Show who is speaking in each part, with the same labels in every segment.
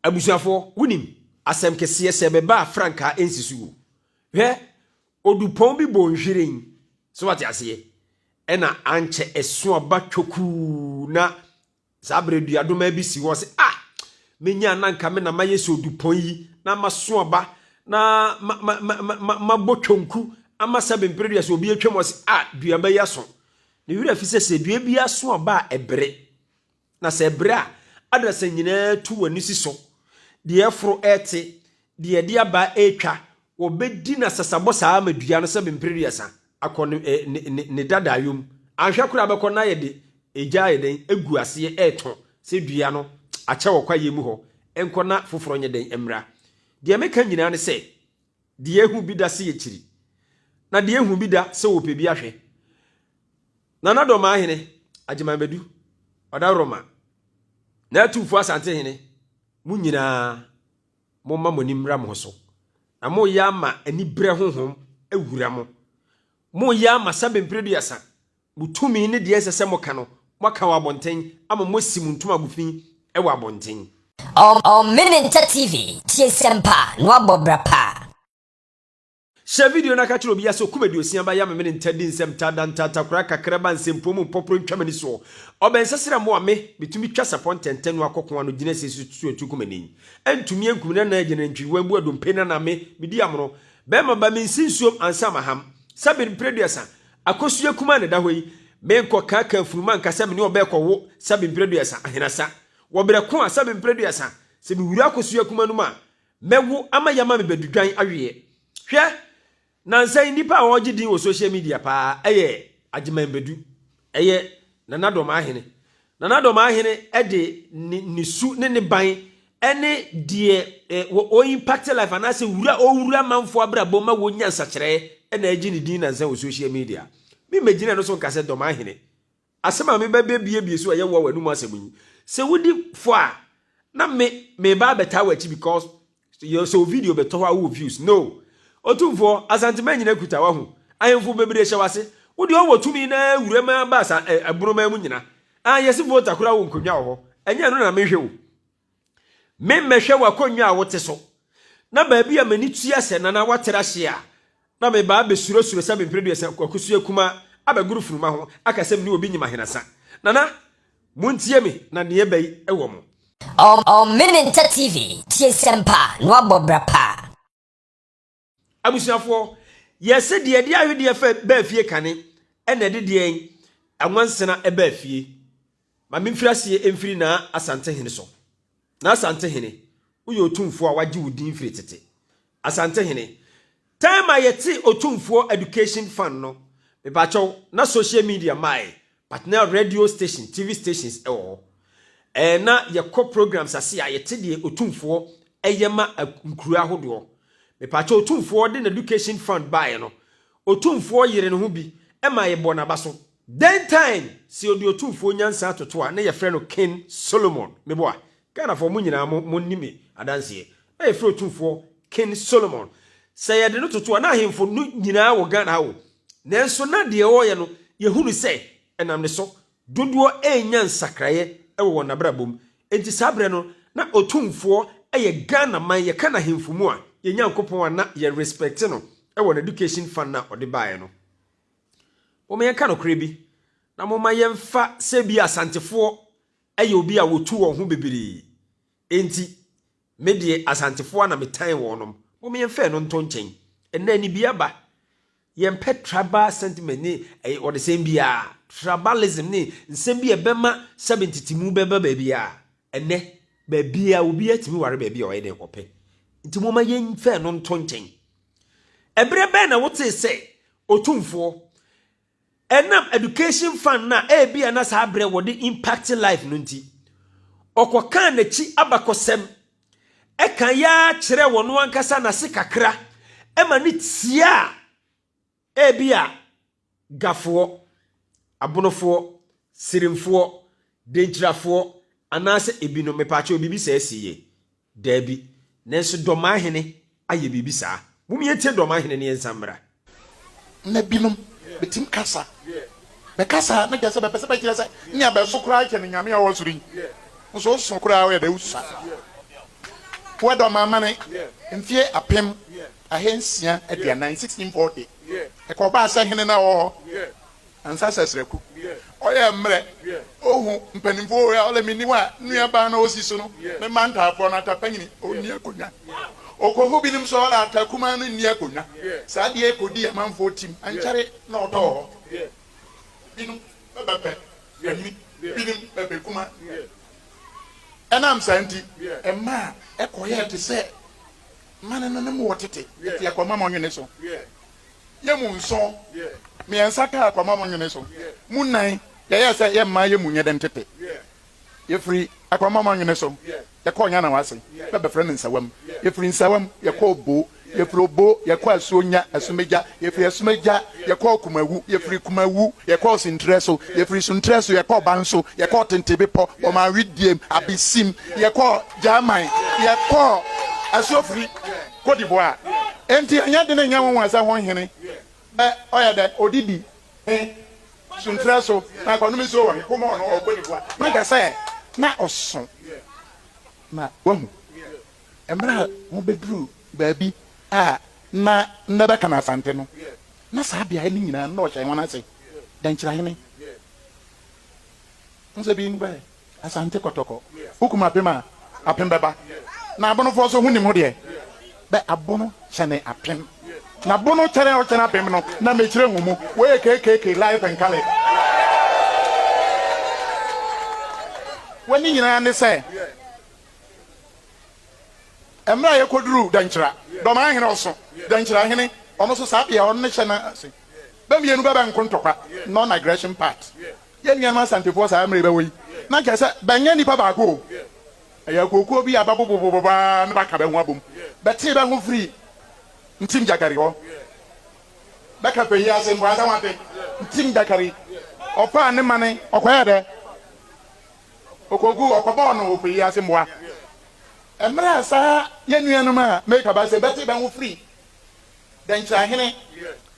Speaker 1: Abusuafoɔ, wonim, asɛm kɛseɛ sɛ ɛbɛba a frankaa ɛnsi so o. Hwɛ, odupɔn bi bɔ nhwiren, so wate aseɛ? Ɛna ankyɛ ɛso aba twokuu na saa berɛ duadoma bi si hɔ sɛ, ah, menya na nka me na mayɛ sɛ odupɔn yi na maso aba na ma, ma, ma, ma, ma, mabɔ twonku ama sɛ bempere dua sɛ obi atwam ɔse, ah, duaba yi aso. Ne werɛ fi sɛ sɛ dua bi aso aba a ɛbere. Na sɛ ɛbere a adasa nyinaa tu wɔn ani si so, deɛ ɛforo rete, deɛ ɛde aba retwa, wɔbɛdi no asasabɔ saa ama dua no sɛ mprɛ aduasa akɔ ne, eh, ne, ne, ne dadaayɔ mu. Anhwɛ koraa bɛkɔ na yɛde egya ayɛ dɛn agu aseɛ ɛretõ sɛ dua no akyɛ wɔ kwaeɛ mu hɔ nkɔ na foforɔ nyɛ dɛn mmra. Deɛ meka nyinaa ne sɛ, deɛ ehu bi da sɛ yɛkyiri, na deɛ ehu bi da sɛ wɔpɛ bi ahwɛ. Nana Dɔmaahene, Agyeman Badu, Ɔdawroma, N'atumfoɔ Asantehene, mo nyinaa momma mo ani mmra mo ho so, na moreyɛ ama aniberɛ honhom awura mo. Moreyɛ ama sɛbe mprɛ duasa, mo tumi ne deɛ ɛsɛ sɛ moka no, moaka wɔ abɔnten, ama moasi mo ntomago fi wɔ abɔnten.
Speaker 2: Ɔmenenta TV, tie nsɛmpa na wabɔ bra pa.
Speaker 1: Hyɛ video na ka kyerɛ obiara sɛ okum aduosia ba ya memene nta di nsɛm ta da nta takora kakra ba nsɛmpuo mu mpɔporɔ ntwa m'ani soɔ ɔbɛn sɛsrɛ mmoa me metumi twa sapɔ ntɛntɛn no akɔko ano gyina sie so tutu atuku m'ani antumi ankum nana agya nantwi wambu adompe nana me medi amono bɛrima ba mensi nsuom ansa maham sɛbe mprɛ duasa akosua kumaa na ɛda hɔ yi menkɔ kaaka afunuma nka sɛ me ne ɔbɛɛkɔ wo sɛbe mprɛ duasa ahenasa wɔ berɛ ko a sɛbe mprɛ duasa sɛ mewura akosua kuma no mu a Mɛwo ama yɛama me badudwan aweɛ. Hwɛ! Nansa yi nnipa a wɔregye din wɔ social media paa yɛ Agyeman Badu, ɛyɛ Nana Dɔmaahene. Nana Dɔmaahene de ne ne su ne ne ban ne deɛ eh, wɔ impact life anaasɛ wura ɔwura amanfoɔ abrabɔ ma wɔnya nsakyerɛɛ na agye ne din nansa wɔ social media. Me mmɛgyina no so nka sɛ Dɔmaahene Asɛm a meba bɛbiebie so a ɛyɛ woa w'anum asɛm yi, sɛ wodi fɔ a, na me meba abɛtaa w'akyi because sɛ wo video bɛtɔ hɔ a wowɔ views. No. Otumfoɔ, Asanteman nyina kuta wahu. Ahemfo bebree hyɛ w'ase. Wo deɛ ɔwɔ tumi na wura mu aba asa ɛbonoman mu nyina. Ah, yɛse Volta koraa wɔ nkonnwa wɔ hɔ. Ɛnyɛ ɛno na mehwɛ o. Me mmɛhwɛ w'akonnwa a wote so, na baabi a m'ani tua sɛ Nana woatra hye a, na meba abɛsurosuro sɛ me mprɛduasa akosua kumaa abɛgoro funuma ho aka sɛ me ne obi nyim ahenasa. Nana, montie me na nea ɛba yi wɔ mo.
Speaker 2: Ɔmenenta TV, tie nsɛmpa na wabɔ bra pa.
Speaker 1: Abusuafoɔ, yɛse deɛ ɛde ahwedeɛ fɛ baa fie kane, ɛna ɛde deɛn anwansena baa fie. Ma memfiri aseɛ mfiri Naa Asantehene so. Naa Asantehene, woyɛ otumfoɔ a wagye wo din firi tete. Asantehene, time a yɛtee Otumfoɔ Education Fund no, mepakyɛw, na social media mmaeɛ, But na radio station, TV stations wɔ hɔ. Ɛɛ na yɛkɔ programs ase a yɛte deɛ Otumfoɔ yɛ ma nkuro ahodoɔ. Mepaakyɛ Otumfoɔ de n'education fund baeɛ no, Otumfoɔ yere ne ho bi ma yɛbɔ n'aba so. Then time sɛ yɛde Otumfoɔ nyansa atoto a na yɛfrɛ no King Solomon. Meboa? Ghanafoɔ mo nyinaa mo mo nni me adanseɛ. Na yɛfrɛ Otumfoɔ King Solomon. Sɛ yɛde no toto a na ahemfo no nyinaa wɔ Ghana ha o. Nanso na deɛ ɔreyɛ no, yɛhunu sɛ ɛnam ne so, dodoɔ renya nsakraeɛ wɔ wɔn abrabɔ mu. Enti saa berɛ no, na Otumfoɔ yɛ Ghana man, yɛka no ahemfo mu a, yɛn Nyankopɔn a na yɛ respect no wɔ n'education fund no a ɔde baeɛ no. Momma yɛnka nokorɛ bi, na momma yɛmfa sɛ ebia Asantefoɔ yɛ obi a wɔtu wɔn ho bebree, enti Me deɛ Asantefoɔ a na metan wɔnom. Mom yɛmfa ɛno nto nkyɛn. Ɛnnɛ anibue aba. Yɛmpɛ tribal sentiment ne ɛyɛ ɔdesɛm biara. Tribalism ne nsɛm bi a ɛbɛma sɛbe ntetemu bɛba baabiara. Ɛnnɛ, baabiara obiara tumi ware baabi a ɔyɛ dɛn ɔpɛ. Nti momma yɛmfa ɛno nto nkyɛn. Ɛberɛ bɛn na wotee sɛ Otumfoɔ Ɛnam education fund no a ebia na saa berɛ wɔde impact life no nti, ɔkɔkaa n'akyi abakɔsɛm, ɛka yɛ ara kyerɛɛ wɔn ankasa n'ase kakra ma no tiaa ebia Gafoɔ, Abonofoɔ, Sirimfoɔ, Denkyirafoɔ anaasɛ ebinom, mepaakyɛw biribi saa siiɛ? Daabi, nanso Dɔmahene ayɛ biribi saa. Mom yɛntie Dɔmahene na yɛnsan mmra.
Speaker 3: Na binom betim kasa. Bɛkasa a, na kyerɛ sɛ bɛpɛ sɛ bɛkyerɛ sɛ nea bɛso koraa kyɛne Nyame a ɔwɔ soro yi. Nso woso koraa woyɛ dɛ wosua. Wɛdɔm amane mfeɛ 1640, 1640, ɛkɔbaa sɛ hene no a ɔwɔ hɔ ansa sɛ Sraku, ɔyɛɛ mmerɛ, ɔhu mpanimfoɔ wei a ɔlɛ menni hɔ a, nuabaa no a ɔsi so no, ne mma ntaafoɔ no, atapanyini, ɔnni akonnwa. Ɔkɔhu binom nso a ɔlɛ atakumaa no nni akonnwa. Saa adeɛ yi kɔdii amanfoɔ tim, ankyɛre na ɔtɔɔ hɔ. Binom bɛpɛ panyini, binom bɛpɛ kuma. Ɛnam saa nti, ɛmaa ɛkɔyɛɛ te sɛ mane no ne mo wɔ tete tete akɔmamɔnwene so. Yɛn mu nson, mmiɛnsa kaa akɔmamɔnwene so, mu nnan yɛyɛɛ sɛ yɛmma yɛn mu nyɛ dɛn tete. Yɛfiri Akwamama Nwene so, yɛkɔɔ Nyanawase, bɛ bɛfrɛ no Nsawam. Yɛfiri Nsawam, yɛkɔɔ Obo. Yɛfiri Obo, yɛkɔɔ Asuonya, Asumegya. Yɛfiri Asumegya, yɛkɔɔ Kumawu. Yɛfiri Kumawu, yɛkɔɔ Suntrɛ so. Yɛfiri Suntrɛ so, yɛkɔɔ Banso. Yɛkɔɔ Tente Bepɔ, Bɔmaawidiem, Abesim. Yɛkɔɔ Gyaman. Yɛkɔɔ Asuofiri, Cote d'Ivoire. Enti ɛnyɛ dene nyɛ nwonwa sɛ ho hene bɛ ɔyɛ dɛ odidi he Suntrɛ so na kɔnom nsuo wɔ he? Komɔɔ no ɔkɔ Nibua. Na nka sɛ na ɔso na wahu. Mmerɛ a wɔbɛduruu baabi a na nnɛ bɛka no Asante no, na saa beaeɛ no nyinaa na ɔhyɛ wɔn ase, Dankyirahene. Wohu sɛ bi bɛ Asante Kɔtɔkɔ, wokum apem a, apem bɛba. Na abonofoɔ nso ho nim ho deɛ, bɛ abono kyɛne apem. Na bono kyɛne a ɔkyɛne apem no, na mekyerɛ ho mu. Wei yɛ KKK live and colored. Wei ne nyinaa ne sɛ, mmerɛ a yɛkɔduruu Dankyira, Dɔmahene ɔso, Dankyirahene, ɔno nso saa bea hɔ no ne hyɛ no ase. Bɛ mmienu bɛbɛ nko ntɔkwa, non-aggression pact. Yɛn nuanom Asantefoɔ saa mmerɛ yi bɛwɔ yi, na nkyerɛ sɛ bɛnyɛ nnipa baako o. Ɛyɛ akuokuo bi a bɛbobobobo ara na bɛaka bɛ ho abom. Bɛtee bɛ ho firii Ntim Gyakari hɔ. Bɛka pɛ yi ase mpo ansa wɔate Ntim Gyakari. Ɔfaa ne mane, ɔkɔyɛɛ dɛ? Ɔkɔguu, ɔkɔbɔɔ no wɔ pɛ yi ase mmoa. Mmerɛ a saa yɛn nuanom a mereka bɛ asɛm bɛtee bɛ ho firii Dɛnkyerɛahene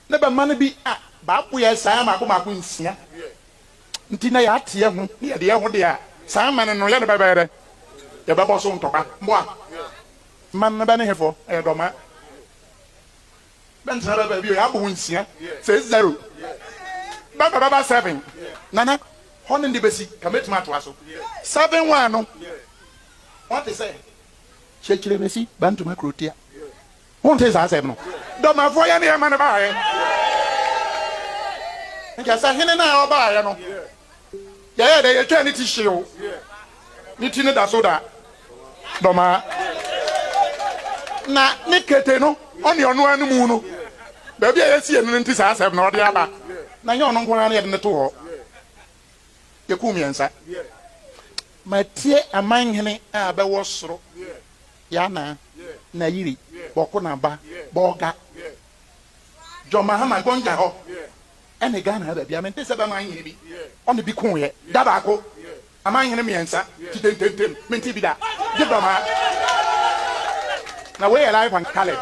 Speaker 3: ne bɛ mma no bi a bɛaboɛ saa mmaako mmaako nsia nti na yɛate yɛ ho ne yɛde yɛ ho deɛ a, saa mane no yɛne bɛ bɛyɛ dɛ? Yɛbɛbɔ so ntɔkwa. Mmoa mma no bɛ ne hefoɔ? Ɛyɛ dɔma. Bɛntena bɛ baabi o, yɛabɔ wo nsia, sɛ zero. Bɛba bɛba seven. Nana, hɔ ne nde bɛsi, ka mɛtumi atoa so. 7 1 no, woate sɛ kyerɛkyerɛ bɛsi Bantoma kurotia. Wontee saa asɛm no? Dɔmafoɔ yɛ ne yɛ ma no baeɛ. Nka sɛ hene no a ɔbaeɛ no, yɛyɛɛ dɛ yɛtwaa ne ti hyew. Ne ti no da so da dɔmaa. Na ne kete no, ɔne ɔno ara no mu no, baabi a yɛsie no no nti saa asɛm no ɔde aba. Na nyɛ ɔno nko ara na yɛde no too hɔ. Yɛkum mmiɛnsa. Matie amanhene a bɛwɔ soro. Yana, Nayiri, Bɔko na ba, Bɔga, John Mahama Gonja hɔ ɛne Ghana ha baabi a mente sɛ bɛma ahene bi ɔne bi koeɛ da baako ama ahene mmiɛnsa ti tententem mente bi da gye dɔmaa na wei yɛ life and colored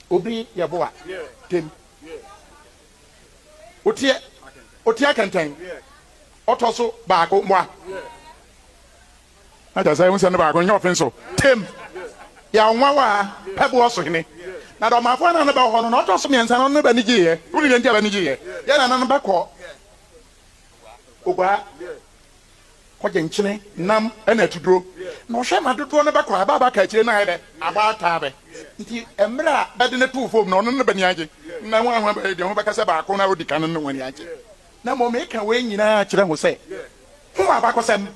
Speaker 3: obi yɛ boa tem oteɛ oteɛ kɛntɛn ɔtɔ so baako mmoa. Na kyerɛ sɛ ehu sɛ ne baako nyɛ ɔfen so tem yɛ nwanwa a pɛboɔ so hene. Na dɔmafoɔ a na ne bɛ wɔ hɔ no, na ɔtɔ so mmiɛnsa no, ne bɛ ani gyeeɛ. Wonim deɛ nti a bɛ ani gyeeɛ? Yɛn nana no bɛkɔ Oguaa kɔgye nkyene, nam ne atuduro. Na ɔhwɛ ma dodoɔ no bɛkɔ a, ɛbɛ a bɛaka akyire no ayɛ dɛ? Abɔ ataa bɛ. Nti mmerɛ a bɛde no too fam no, ɔno ne bɛ ani agye. Na ho a ho bɛyɛ deɛ ho bɛka sɛ baako no a ɔdi kan no ne ho ani agye. Na mmom meka wei nyinaa kyerɛ ho sɛ, ho wɔ abakɔsɛm.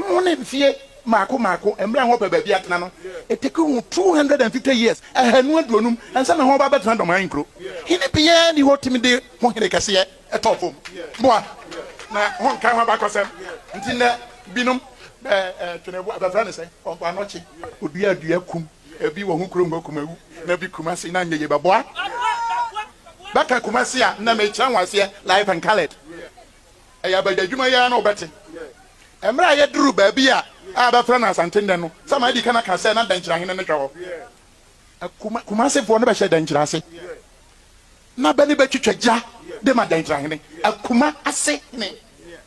Speaker 3: Ho ne mfeɛ mmaako mmaako mmerɛ a ho pɛ baabi atena no, it take ho 250 years, 250, ansa na ho ba bɛtena Dɔmaa nkuro. Hene biara nni hɔ tumi de ho hene kɛseɛ tɔɔ fam boa na ho nkae ho abakɔsɛm. Nti nnɛ binom bɛ twene bo a bɛfrɛ no sɛ Ɔnkɔ Anɔkye, odua dua kum ebi wɔ ho kurom hɔ Kumawu na bi Kumasi na nyɛ yie bɛboa. Bɛka Kumasi a nnɛ mekyerɛ ho aseɛ live and coloured. Ɛyɛ abadwadwuma yi ara na wobɛte. Mmerɛ a yɛduruu baabi a a bɛfrɛ no Asante nnɛ no, sɛ madi kan aka sɛ na Dankyirahene no hwɛ hɔ. Kuma, Kumasefoɔ no bɛhyɛ Dankyira ase, na bɛ ne bɛtwitwa gya de ma Dankyirahene. Akuma ase hene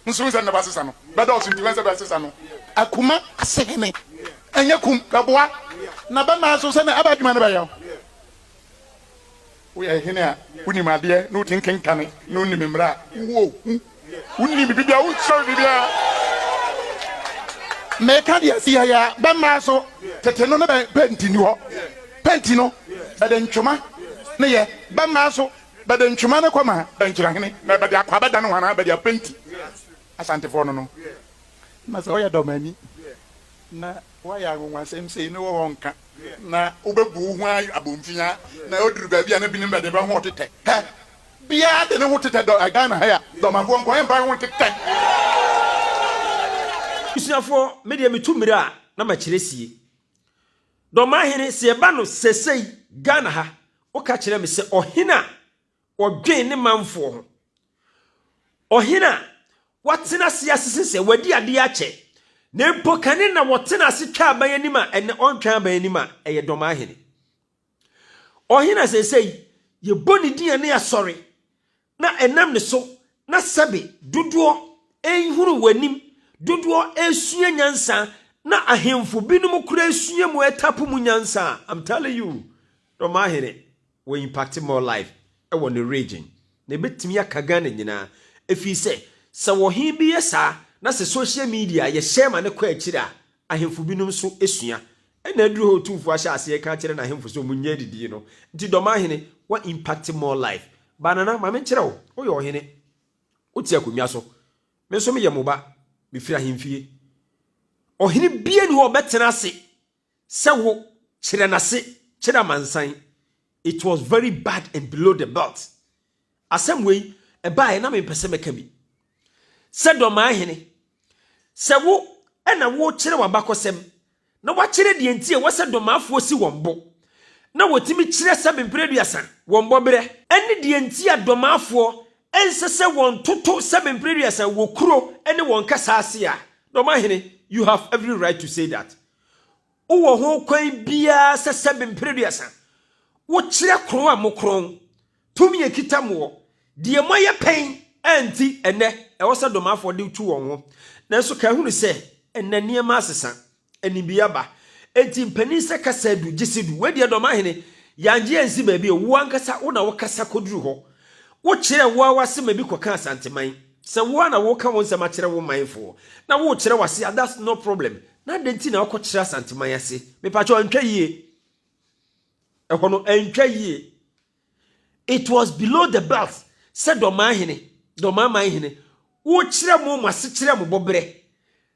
Speaker 3: nso, wohu sɛ nnɛ bɛasesa no, bɛdɔɔso nti wohu sɛ bɛasesa no. Akuma ase hene. Ɛnyɛ kum, bɛboa. Na bɛma nso sɛnea ɛbɛ adwuma no bɛyɛ wo. Woyɛ hene a, wonim adeɛ na wotumi kenkane na wonim mmara a, wowɔ hu. Wonim biribiara, wonsuro biribiara. Meka deɛ si yɛyɛ a, bɛmmaa so tete no ne bɛ pɛnti ni hɔ. Pɛnti no, bɛde ntwoma ne yɛ. Bɛmmaa so, bɛde ntwoma ne kɔma bɛnkyerɛhene na bɛde akɔ abɛdane ho anaa bɛde apɛnti. Asantefoɔ no no. Na sɛ woyɛ dɔmani na woayɛ anwonwasɛm sei ne wɔ hɔ nka na wobɛbu wo ho abomfiaa na oduru baabi a na binom bɛde bɛ ho tetɛ. Hɛ! Biaa de ne ho tetɛ dɔ Ghana ha yi a, dɔmafoɔ nko ɛmfa ho ntetɛ.
Speaker 1: Abusuafoɔ, me deɛ metu mmirɛ a na makyerɛ sie. Dɔmahene, sɛ yɛba no sɛsɛi Ghana ha, woka kyerɛ me sɛ ɔhene a ɔdwen ne manfoɔ ho. Ɔhene a watena ase asese sɛ wadi adeɛ akyɛ, na mpo kane na wɔtena ase twa aban anim a ɛnnɛ ɔntwa aban anim a, ɛyɛ Dɔmahene. Ɔhene a seesei yɛbɔ ne din a ne yɛasɔre na ɛnam ne so na sɛbe dodoɔ rehunu w'anim, dodoɔ resua nyansa na ahemfo binom koraa resua mu ɛtapo mu nyansa a, I'm telling you, Dɔmahene, wɔ impact more life wɔ ne region na ɛbɛtumi aka Ghana nyinaa ɛfiri sɛ sɛ ɔhen bi yɛ saa na sɛ social media yɛ share ma no kɔ akyire a ahemfo binom nso sua ɛna aduru hɔ otumfoɔ ahyɛ aseɛ ka akyerɛ n'ahemfo sɛ ɔmo nyɛ adidie no nti Dɔmahene wa impact more life ba Nana ma menkyerɛ wo woyɛ ɔhene wote akonnwa so me nso meyɛ mo ba mefiri ahemfie ɔhene bia ni hɔ ɔbɛtena ase Sɛ wo kyerɛ nase kyerɛ amansan it was very bad and below the belt asɛm wei ɛbaeɛ na mempɛ sɛ mɛka bi sɛ dɔmaa hene sɛ wo ɛna wo kyerɛ wabakɔsɛm na wakyerɛ deɛ nti ɛwɔ sɛ dɔmaafoɔ si wɔn bo na wɔtumi kyerɛ sɛ mprɛ aduasa wɔn bɔberɛ ɛne deɛ nti a dɔmaafoɔ ɛnsɛ sɛ wɔn toto sɛ mprɛ aduasa wɔ kuro ɛne wɔn kasa ase a dɔmaa hene you have every right to say that Wowɔ ho kwan biara sɛ sɛbe mpere aduasa wokyerɛ korɔn a mokorɔn, tumi a ɛkita moɔ, deɛ moayɛ pɛn a nti ɛnnɛ ɛwɔ sɛ Domafoɔ de tu wɔn ho. Nanso ka hunu sɛ ɛnnɛ nneɛma asesa, animbie aba, enti mpanin sɛ kasa du gye se du. Wei deɛ Dɔmahene, yɛangye ansi baabi o, wo ankasa wo na wokasa kɔduru hɔ. Wokyerɛ wo ara w'ase ma bi kɔka Asanteman. Sɛ wo ara na woka wo nsɛm akyerɛ wo manfoɔ na worekyerɛ w'ase a, that's no problem. Na adɛn nti na wokɔkyerɛ Asanteman ase? Mepakyɛw, antwa yie. Ɛhɔ no, antwa yie. It was below the belt sɛ Dɔmaa hene, Dɔmaa man hene, wokyerɛ mo mo ase kyerɛ mo bɔberɛ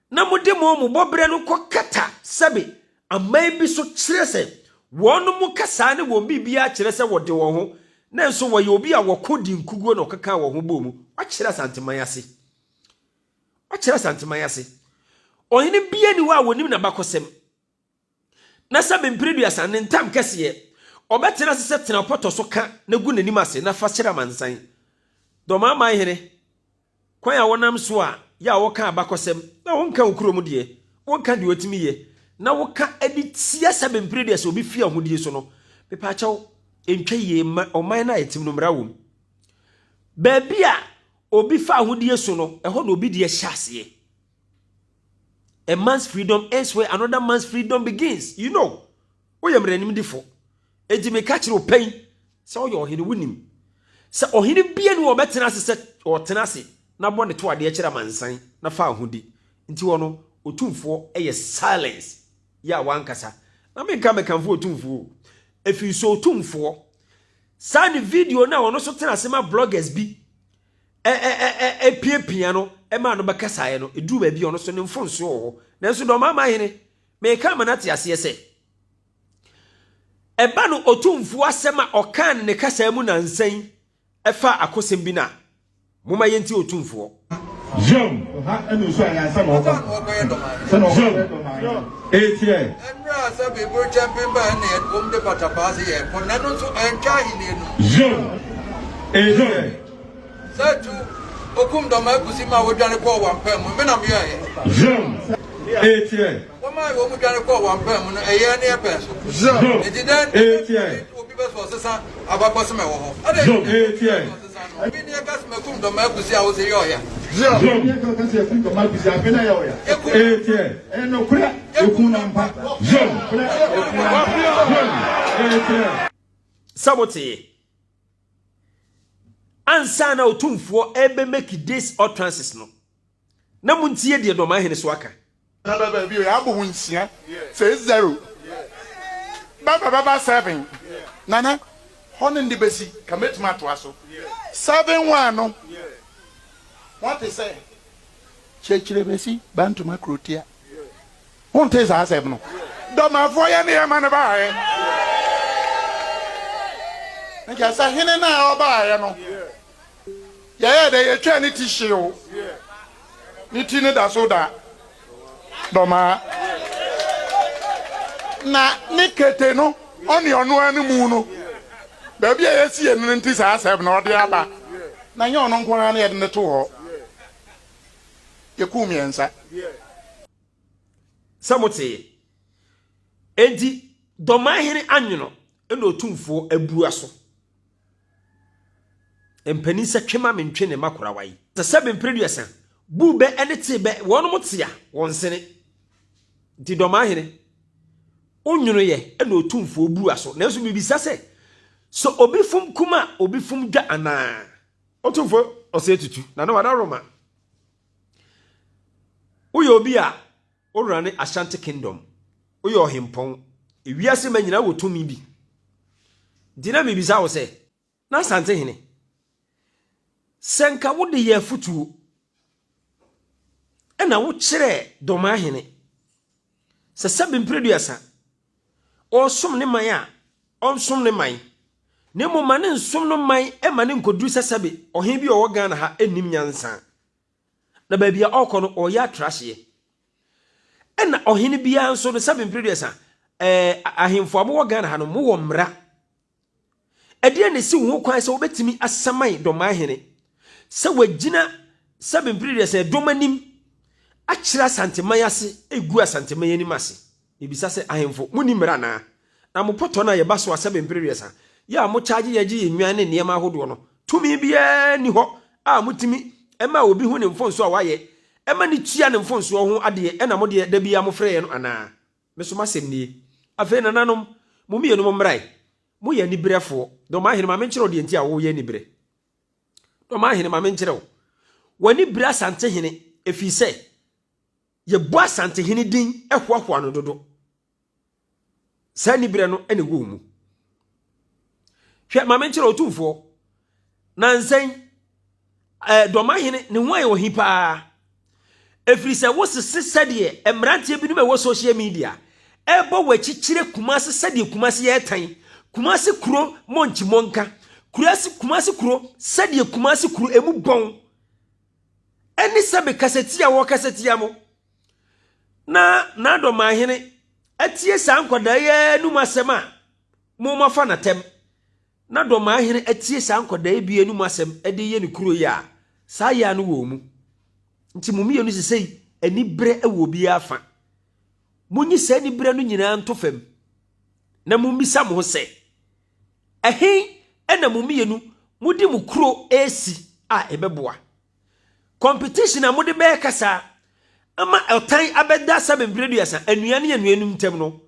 Speaker 1: na mode mo mo bɔberɛ no kɔkata sɛbe aman bi so kyerɛ sɛ wɔnom kasaa ne wɔn biribiara kyerɛ sɛ wɔde wɔn ho, nanso wɔyɛ obi a wɔko di nkuguo na ɔkekaa wɔn ho bɔɔ mu. Wakyerɛ Asanteman ase. Wakyerɛ Asanteman ase. Ɔhene biara ni hɔ a wɔnim n'abakɔsɛm. Na sɛ mprɛ duasa, ne ntam kɛseɛ, ɔbɛtena ase sɛ tena pɔtɔ so ka na gu n'anim ase na fa kyerɛ amansan. Dɔmaaman hene, kwan a wonam so a yɛ a woka abakɔsɛm na wonka wo kurom deɛ, wonka deɛ ɔtumi yɛ na woka de tia sɛ mprɛ duasa obi fi ahodie so no, mepaakyɛw, ɛntwa yie mma ɔman no a yɛtem no mmara wom. Baabi a obi fa ahodie so no, ɛhɔ na obi deɛ hyɛ aseɛ. A man's freedom ends where another man's freedom begins. You know, woyɛ mmaranimdifo. Enti meka kyerɛ wo pɛn sɛ woyɛ ɔhene wonim. Sɛ ɔhene bia ni ɔbɛtena ase sɛ ɔtena ase na bɔ ne to adeɛ kyerɛ amansan na fa ahodi. Nti wɔ no otumfoɔ yɛ silence yɛ a wankasa. Na menka mekamfo otumfoɔ o. Ɛfiri sɛ otumfoɔ saa ne video no a ɔno nso tena ase ma bloggers bi ɛpiapia no maa no bɛkasaeɛ no, ɛduru baabi a ɔno nso ne mfomsoɔ wɔ hɔ. Nanso Dɔmaaman hene, meka ama no ate aseɛ sɛ, ɛba no otumfoɔ asɛm a ɔkaa no ne kasaa mu nansa yi ɛfa akosɛm bi no a, momma yɛntie otumfoɔ.
Speaker 4: Yom. Yom. Etie. Yom. Etie.
Speaker 5: Sɛ tu, okum dɔm agusi ma wodwane kɔɔ wampam mu, me na meyɛeɛ.
Speaker 4: Yom. Etie.
Speaker 5: Wɔmaa wɔn dwane kɔɔ wampam mu no, ɛyɛɛ ne ɛpɛn so.
Speaker 4: Yom.
Speaker 5: Enti dɛn
Speaker 4: Etie.
Speaker 5: obi bɛ so ɔsesa abakɔsɛm ɛwɔ hɔ? Adɛn
Speaker 4: Yom.
Speaker 5: nti na
Speaker 4: Etie.
Speaker 5: ɔsesa no? Obi ne ɛka sɛ makum dɔm agusi a wose yɛ ɔya.
Speaker 4: Yom.
Speaker 5: Yɛkum
Speaker 4: Etie. Ekun nampa. Zom. Zom. Ekyɛ.
Speaker 1: Sɛ moteɛ. Ansa na Otumfoɔ ɛbɛ make this utterances no, na montie deɛ Dɔmahene so aka.
Speaker 3: Na bɛ baabi o, yɛabɔ ho nsia, sɛ zero, bɛba bɛba seven, Nana, hɔ ne nde bɛsi, ka mɛtumi atoa so, 7 1 no, woate sɛ kyerɛkyerɛ bɛsi Bantoma kurotia, wontee saa asɛm no, Dɔmafoɔ yɛ ne yɛma no baeɛ, nka sɛ hene no a ɔbaeɛ no, Yɛyɛɛ dɛ yɛtwaa ne ti hyeew ne ti no da so da dɔmaa na ne kete no ɔne ɔno ara no mu no baabi a yɛsie no no nti saa asɛm no ɔde aba na nyɛ ɔno nko ara na yɛde no too hɔ yɛkuu mmiɛnsa.
Speaker 1: Sɛ motee. Enti Dɔmahene Anwono na Otumfoɔ abua so. Mpanin sɛ twe ma mentwe ne mma korawa yi. Sɛ sɛbe mprɛduasa, buu bɛ ne tee bɛ, wɔnom te a, wɔnsene. Nti Dɔmahene, wo nwonoeɛ na Otumfoɔ bua so. Nanso mebisa sɛ, sɛ obi fom kum a, obi fom dwa anaa? Otumfoɔ Osei Tutu, Nana Wadaroma, woyɛ obi a Wo rane Ashanti Kingdom, woyɛ ɔhempɔn, ewiase ma nyinaa wɔ tumi bi. Nti na mebisa wo sɛ, na Asante hene, sɛ nka wode yɛ afutuo ɛna wokyerɛɛ Dɔmaa hene sɛ sɛbe mprɛduasa ɔresom ne man a, ɔnsom ne man, na mmom ma ne nsom no man ma ne nkɔduru sɛ sɛbe ɔhene bi a ɔwɔ Ghana ha nnim nyansa. Na baabi a ɔrekɔ no, ɔreyɛ atra hyeɛ. Ɛna ɔhene biara nso no, sɛbe mprɛduasa, ɛɛ ahemfo a mowɔ Ghana ha no, mowɔ mmara. Ɛdeɛn na ɛsi wo ho kwan sɛ wobɛtumi asaman dɔmahene sɛ wagyina sɛbe mprɛduasa ɛdɔm anim akyerɛ Asanteman ase, ɛgu Asanteman anim ase? Mebisa sɛ, ahemfo, monni mmara anaa? Na mo pɔtɔ no a yɛba so a sɛbe mprɛduasa, yɛ a mokyagye yɛn gye yɛn nnwan ne nneɛma ahodoɔ no, tumi biara nni hɔ a motumi ma obi hu ne mfomsoɔ a wayɛ ma no tua ne mfomsoɔ ho adeɛ ɛna mo deɛ da biara mofrɛ yɛn no anaa? Me nso m'asɛm nie. Afei nananom, mo mmienu mommra ɛ. Moyɛ aniberefoɔ. Dɔmahene, ma menkyerɛ wo deɛ nti a woyɛ aniberɛ. Dɔmahene, ma menkyerɛ wo. W'ani bere Asantehene, ɛfiri sɛ yɛbɔ Asantehene din hoahoa no dodo. Saa aniberɛ no na ɛwɔ wo mu. Hwɛ, ma menkyerɛ Otumfoɔ. Nansa yi, eh, Dɔmahene ne ho ayɛ ɔhi paa. Ɛfiri sɛ wosese sɛdeɛ mmeranteɛ binom a ɛwɔ social media ɛrebɔ w'akyi kyerɛ Kumase sɛdeɛ Kumase yɛ tan, Kumase kuro mɔnkyi mɔnka, Kurase, Kumase kuro sɛdeɛ Kumase kuro emu bɔn, ɛne sɛbe kasatia a wɔkasa tia mo. Na n'adɔmahene atie saa nkwadaa yi anum asɛm a momafa n'atɛm. Na dɔmahene atie saa nkwadaa yi bi anum asɛm de yɛ ne kuro yi a, saa yea no wɔ mu. Nti mo mmienu sesei aniberɛ wɔ obiara fa. Monyi saa aniberɛ no nyinaa nto fam na mommisa mo ho sɛ, ɛhe na mo mmienu mode mo kuro resi a ɛbɛboa? Competition a mode bɛyɛ kasa ama ɔtan abɛda sɛbe mprɛ aduasa anua ne anuanom ntam no,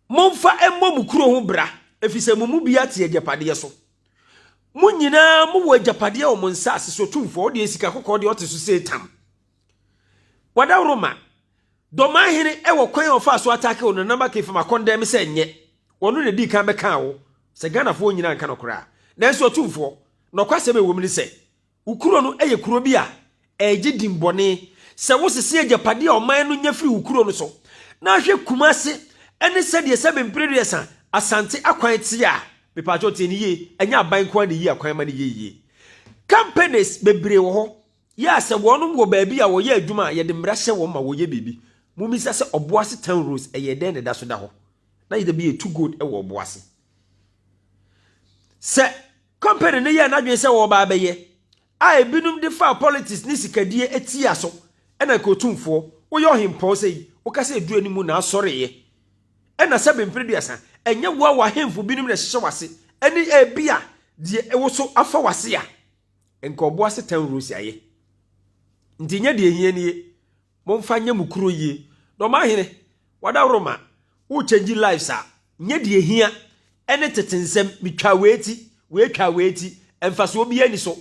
Speaker 1: momfa mmɔ mo kuro ho bra, ɛfiri sɛ mo mu biara te agyapadeɛ so. Mo nyinaa mowɔ agyapadeɛ wɔ mo nsaase so, Otumfoɔ, wo deɛ sika kɔkɔɔ deɛ ɔte so sɛ tam. Wadaworoma, Dɔmahene wɔ kwan a ɔfaa so atake wo no, Nana Kefa makɔndɛm sɛ nyɛ. Ɔno na ɛdii kan bɛkaa wo, sɛ Ghanafoɔ nyinaa nka nokorɛ a. Nanso Otumfoɔ, nɔkwasɛm a ɛwɔ mu ne sɛ, Wo kuro no yɛ kuro bi a ɛregye din bɔne. Sɛ wosese agyapadeɛ a ɔman no nya firi wo kuro no so na ahwɛ Kumase ne sɛdeɛ sɛbe mpereduasa Asante akwan teɛ a, mepaakyɛw tie no yie, ɛnyɛ aban nko ara na ɛyi akwan ma no yɛ yie. Companies bebree wɔ hɔ yɛ a sɛ wɔnom wɔ baabi a wɔyɛ adwuma a yɛde mmara hyɛ wɔn ma wɔyɛ biribi. Mommisa sɛ Ɔboase Town Roads ɛyɛɛ dɛn na ɛda so da hɔ? Na yɛda bi yɛtu gold wɔ Ɔboase. Sɛ Company no yɛɛ n'adwene sɛ wɔreba abɛyɛ, a ebinom de faa politics ne sikadie atia so, ɛna nka otumfoɔ, woyɛ ɔhempɔn sɛ yi, woka sɛ ɛduru anim na asɔreeɛ. Ɛna sɛbe mfeɛ aduasa, ɛnyɛ wo a w'ahemfo binom na ɛhyehyɛ w'ase, ɛne ebia deɛ ɛwo so afa w'ase a, nka ɔbo ase tan Rose ayɛ. Nti nyɛ deɛ ɛhia nie, momfa nyɛ mo kuro yie. Dɔmahene. Wadaworoma, wo change lives a, nyɛ deɛ hia ɛne tete nsɛm, metwa wei ti, wei twa wei ti, mfasoɔ biara ni so.